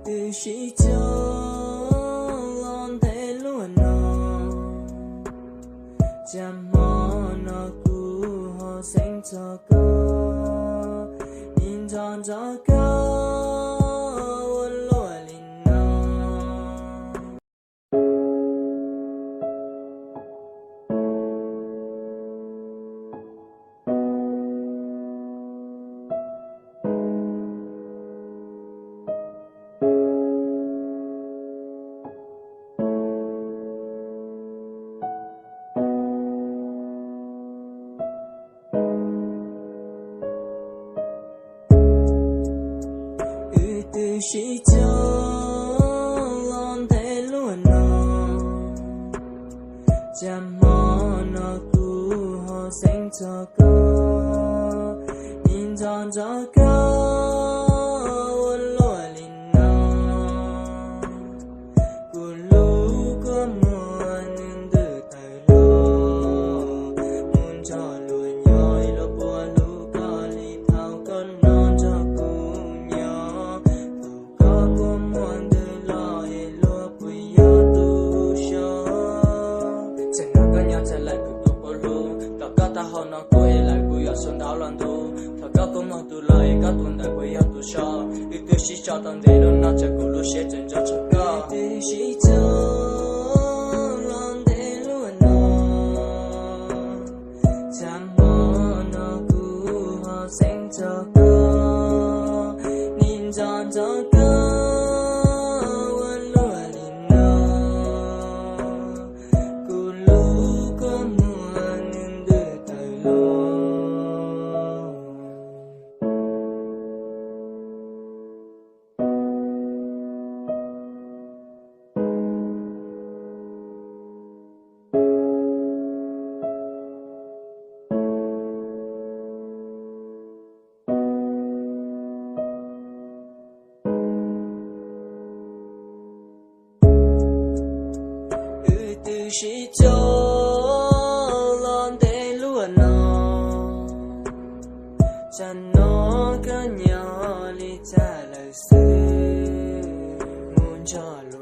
Twb sib cog los ntev luaj no, cas hmo no kuv ho xeeb txog koj, nim nco nco koj ua luaj li no. Wb twb sib cog los ntev luaj no, cas hmo no kuv ho xeeb txog koj, nim nco nco koj ua luaj li no. Kuv lub kua muag nws ntws tawm los, mus nrog luag nyob ib luag puas hlub koj li thaum koj no nrog kuv nyob. Tus koj kua muag ntws los es luag puas yog tus so. Txawm no koj nyob txawm lawm kuv tus puas hlub, tos koj tag hauv no kuv es lawm kuv yuav suav ntau los ntu. Thaum koj kua muag ntws los es koj tus ntawd puas yog tus so. Wb twb sib so tau ntev luaj no, cas kuv lub siab tseem nco tshaj koj. Twb sib cog los ntev luaj no, cas hmo no kuv ho xeeb txog koj, nim nco nco koj ua luaj li no. Kuv lub kua muag nws ntws tawm los. Wb twb sib cog los ntev luaj no, tsam no koj nyob li cas lawm xwb, mus nrog